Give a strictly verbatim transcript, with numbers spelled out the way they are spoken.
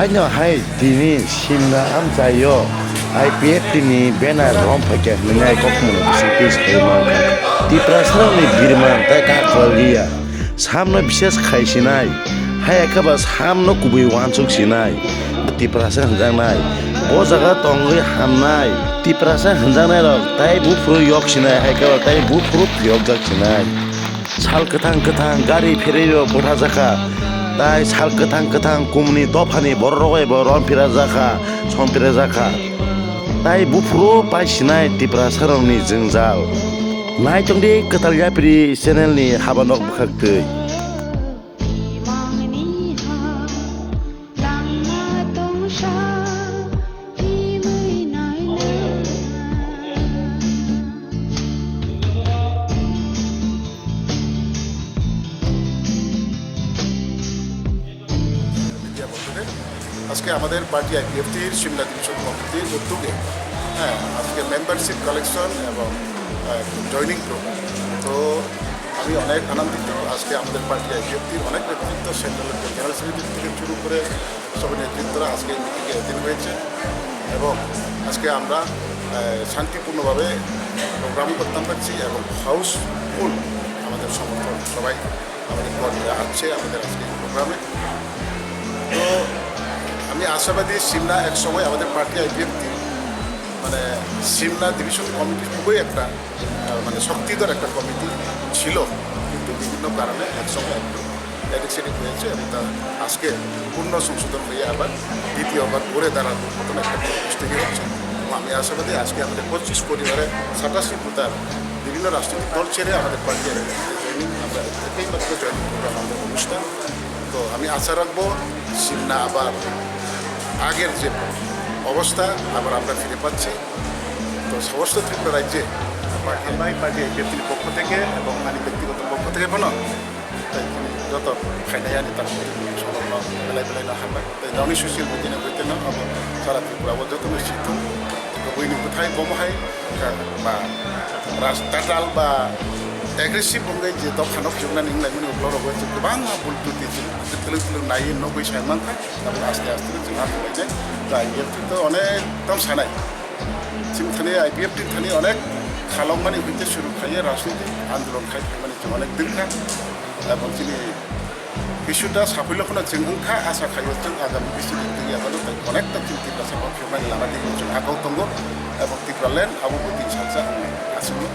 Aino hai tini simna amchaio I P F T ni banner rom phaikha hwnwi kokmung bisingtwi sai mankha. Tiprasarokni birman tei kakwaliya samno bises khai sinai, hai khe ba samno kubui uansuk sinai, Tiprasa hwnjaknai. O jaga tongwi hamnai Tiprasa hwnjaknairok tai buphuru yok sinai, hai khe ba tai buphuru yokjak sinai. Sal kwthang kwthang gari pherwi rok bwthajakha, tai sal kwthang kwthang kumni dophani borok rok bai bo rom phirajakha, som phirajakha. Tai buphuru pai sinai Tiprasa rokni jwngjal. Nai tongdi Kwtal Yapri channel ni haba nok bwkhaktwi. Media বন্ধুদের, আজকে আমাদের পার্টি আইপিএফটির সিমলা ডিভিশন কমিটির উদ্যোগে, হ্যাঁ, আজকে membership collection এবং, আহ, joining programme. তো আমি অনেক আনন্দিত। আজকে আমাদের পার্টি আইপিএফটির অনেক নেতৃত্ব, সেন্ট্রাল জেনারেল সেক্রেটারি থেকে শুরু করে সব নেতৃত্বরা আজকে এই মিটিংয়ে অ্যাটেন্ড হয়েছে এবং আজকে আমরা, আহ, শান্তিপূর্ণভাবে প্রোগ্রাম করতাম পারছি এবং হাউসফুল আমাদের সমর্থক, সবাই আমাদের কর্মীরা আছে আমাদের আজকে এই প্রোগ্রামে। তো আমি আশাবাদী সিমনা এক সময় আমাদের পার্টি আইপিএফটি, মানে, সিমনা ডিভিশন কমিটি খুবই একটা, আহ, মানে, শক্তিধর একটা কমিটি ছিল, কিন্তু বিভিন্ন কারণে এক সময় একটু এদিক সেদিক হয়েছে এবং তা আজকে পূর্ণ সংশোধন হয়ে আবার দ্বিতীয়বার ঘুরে দাঁড়ানোর মতন একটা পরিবেশ তৈরি হচ্ছে। এবং আমি আশাবাদী আজকে আমাদের পঁচিশ পরিবারের সাতাশি ভোটার বিভিন্ন রাজনৈতিক দল ছেড়ে আমাদের পার্টি জয়েনিং, আমরা এটাই মাত্র জয়েনিং প্রোগ্রাম, আমাদের অনুষ্ঠান। তো আমি আশা রাখবো সিমনা আবার আগের যে অবস্থা আবার আমরা ফিরে পাচ্ছি। তো সমস্ত ত্রিপুরা রাজ্যে পার্টি, পার্টি আইপিএফটির পক্ষ থেকে এবং আমি ব্যক্তিগত পক্ষ থেকে কোনো তাই তিনি যত খাইনাই আনি তার প্রতি সমগ্র বেলায় বেলায় না হারবায়। Tei nokni social media ni bai tei no abo sara Tripura o joto no si thung. Buini bwthai bomo hai, ba, ras-, tatal ba aggressive wngwi je dopha no phiyoknani wnglaimani uklok rogo je kwbangma bul twtwi je twlwng twlwng naiwi nugwi sai mankha. Tabuk aste aste no chwng aphulainai. Tei I P F T to onek tam sanai. Chini thani I P F T thani onek khalokmani hwnkhe suru khaiya rajnitik andolon khai phaimani chwng onek dwkha. Tabuk chini Kisuda saphai lokhno chwng wngkha, asa khaio chwng agami bisingtwi twi yaphano tei konekta chwng Tiprasa bokhoknani lama twi chwng agau tongo, ebong Tipraland abo bo tin salsa wngwi aswkno.